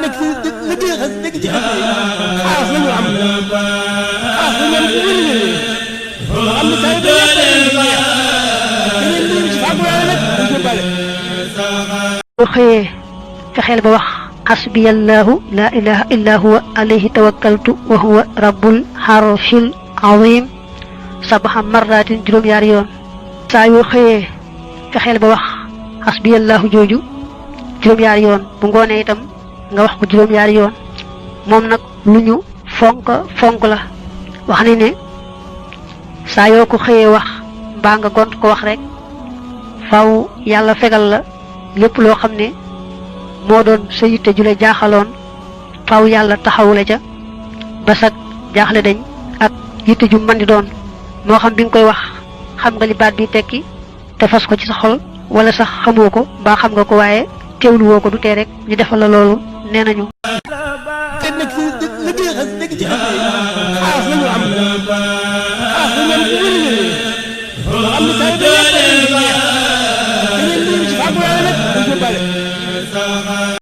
nekk ci liggéey xas nekk ci xas yi xaas la ñu am xaas la ñu am ci wér-wér am na saa yu bëri dañuy ci fàggu yàlla nag dañ ko bale. boo xëyee fexeel ba wax xasbiyallahu la ilaha illa huwa alayhi tawakkaltu wa huwa rabbul harshil azim sabaxa marratin juróom-ñaari yoon. saa yoo xëyee fexeel ba wax xasbiyallahu jooju juróom-ñaari yoon bu ngoonee itam nga wax ko juróom-ñaari yoon. moom nag lu ñu fonk la wax ni ne saa yoo ko xëyee wax mbaa nga gont ko wax rek faw yàlla fegal la lépp loo xam ne moo doon sa yitte ju la jaaxaloon faw yàlla taxawule ca ba sag jaaxle dañ ak yitte ju mën di doon moo xam bi nga koy wax xam nga li baat bi tekki te fas ko ci sa xol wala sax xamoo ko mbaa xam nga ko waaye teewlu woo ko du tee rek ñu defal la loolu nee nañu. te nekk ci liggéey xas nekk ci xas yi xaas la ñu am xaas la ñu am ci wér-wér am na saa yu bëri